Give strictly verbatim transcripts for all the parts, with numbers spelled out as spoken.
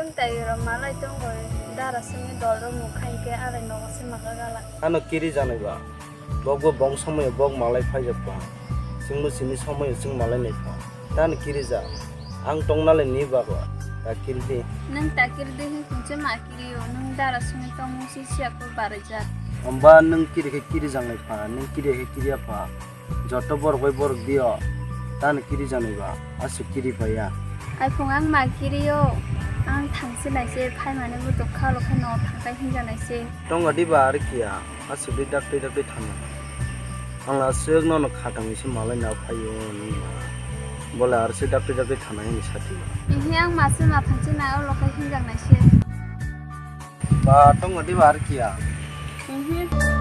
Nwng tai rok malai tongo, dara simi dol rok mukha hinkhe alai nogo se maka gala. Ano kiri janai ba. Bokbo bong somoyo bok malai phaijak ba. Chwngbo chini somoyo chwng malai nai pha. Tani kiri ja. Ang tongna le ni ba ba. Ta kiri di. Nwng ta kiri di hin kunche ma kiri o. Nwng dara simi tongmung si siya ko barai ja. Amba nwng kiri khe kiri janai pha. Nwng kiri khe kiri ya pha. Joto borok bai borok dio, tani kiri janai ba, aswk kiri paiya. Hai phung ang ma kiri o, ang thangsi naise phaimani bo dokha lokha no thangkai hinja naise. Tongo di ba ari kiya, aswk di dakti dakti thangna. Ang aswk nono khatangwi se malai na phaio nung ba. Bole ari se dakti dakti thangna hini sati ba. Ihi ang mase ma thangsi na o lokha hinja naise. Ba tongo di ba ari kiya. Mhm.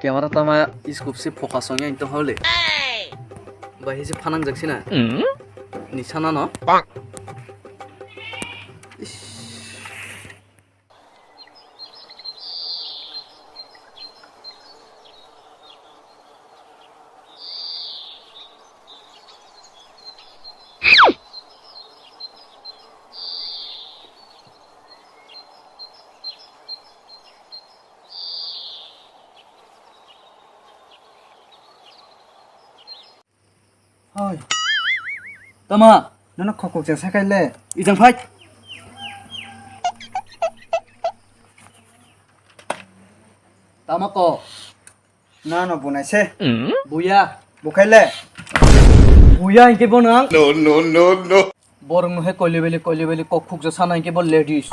Camera tama scope se focus ongya into hole. Bahai se phanang jak sina. Ni sana no. Ish. Hoi. Tama? Nono khokok cheng sakai le. Ijang phai. Tama ko? Nono bunai se. Buya. Bukhai le. Buya hinkhe bono ang. No, no, no, no. Borok no he koile bele, koile bele kok khukja sana hinkhe bo ladies.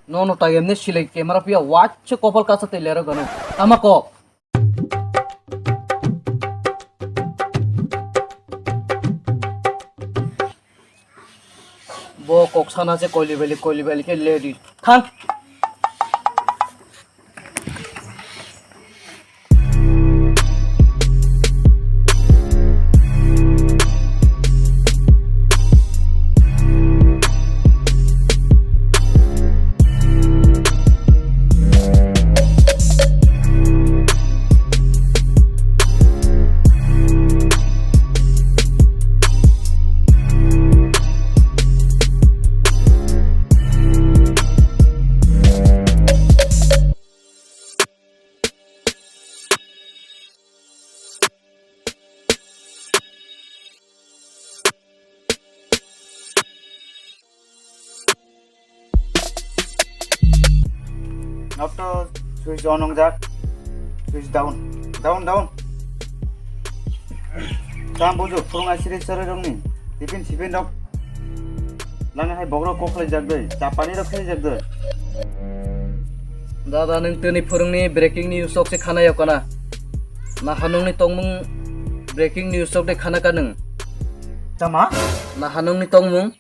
Nono ta emne silai camera piya watch kopal kasa tei lero gano. Tama ko? Bo kok sana se koili beli, koili beli khe lady. Thang. Nok to switch on wngjak. Switch down. Down, down. Tam bujo, phurung asiri choroi rokni. Tiffin sipin rok. Nang hai bokrok kok khlai jak doi. Chapani rok khlai jak doi. Dada, nwng tini phurungni breaking news rok se khana yok kana? Naha nungni tongmung breaking news rok de khana ka nwng? Tama? Naha nungni tongmung?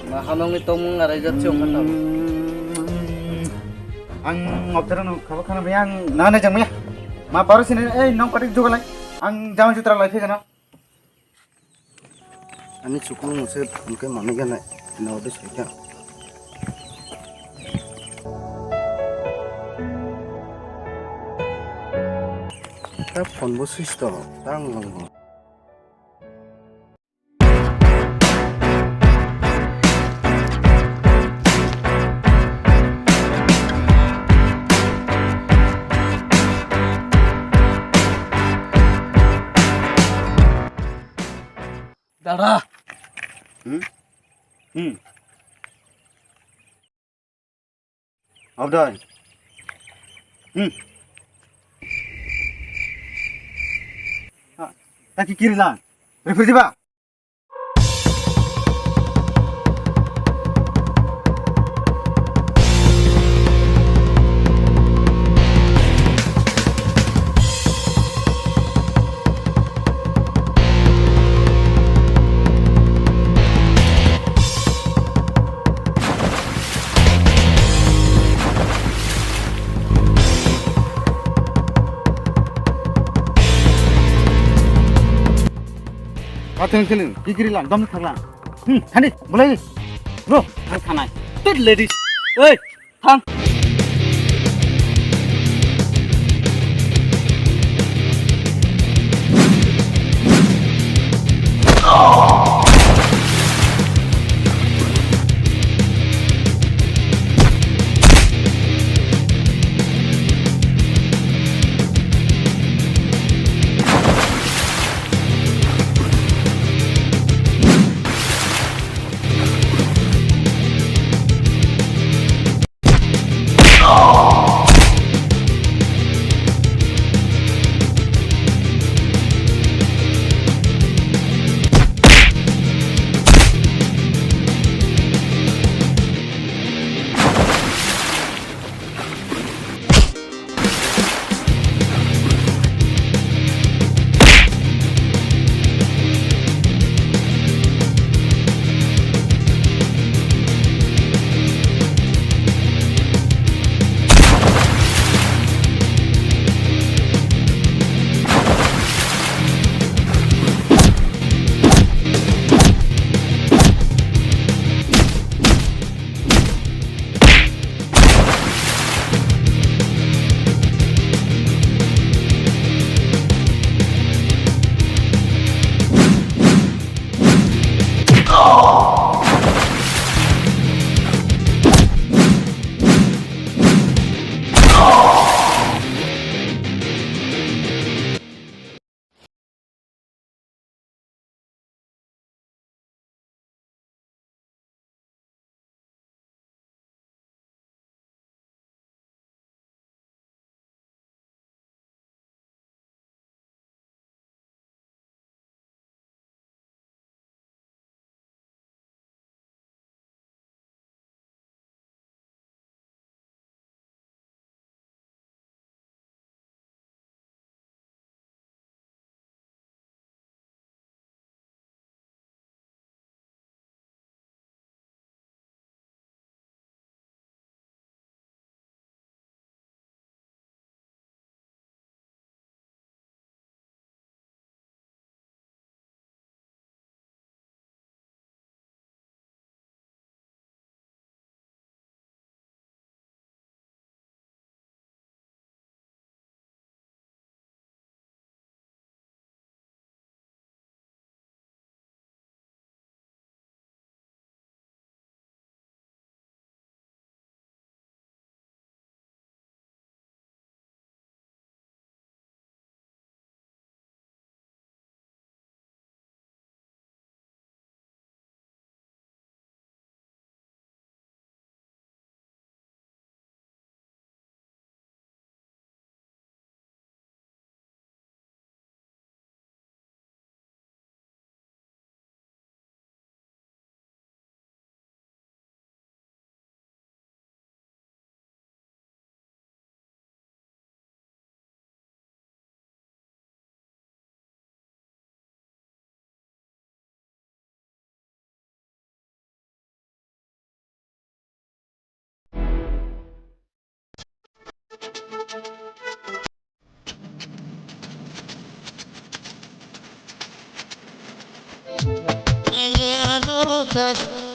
Naha nungni tongmung araijak se ongkha tamo? Ang obdara no khabo khana baya ang nana jang maya. Ma baro sini, ei nong kotik jugalai. Ang jama jutra lai phegana. Ani chuklung se phone khe manwi gana, ina ode soita. Ta phone bo switch to, tang lang bo. Dada. Hmm? Hmm. Abdai. Hmm. Ha, ta ki kiri lang. Refer di ba? Ateng keling, kikiri lang, dom thang lang. Hmm, thani, bulai ni. Bro, thang thanai. Tet ladies. Oi, thang. Moses,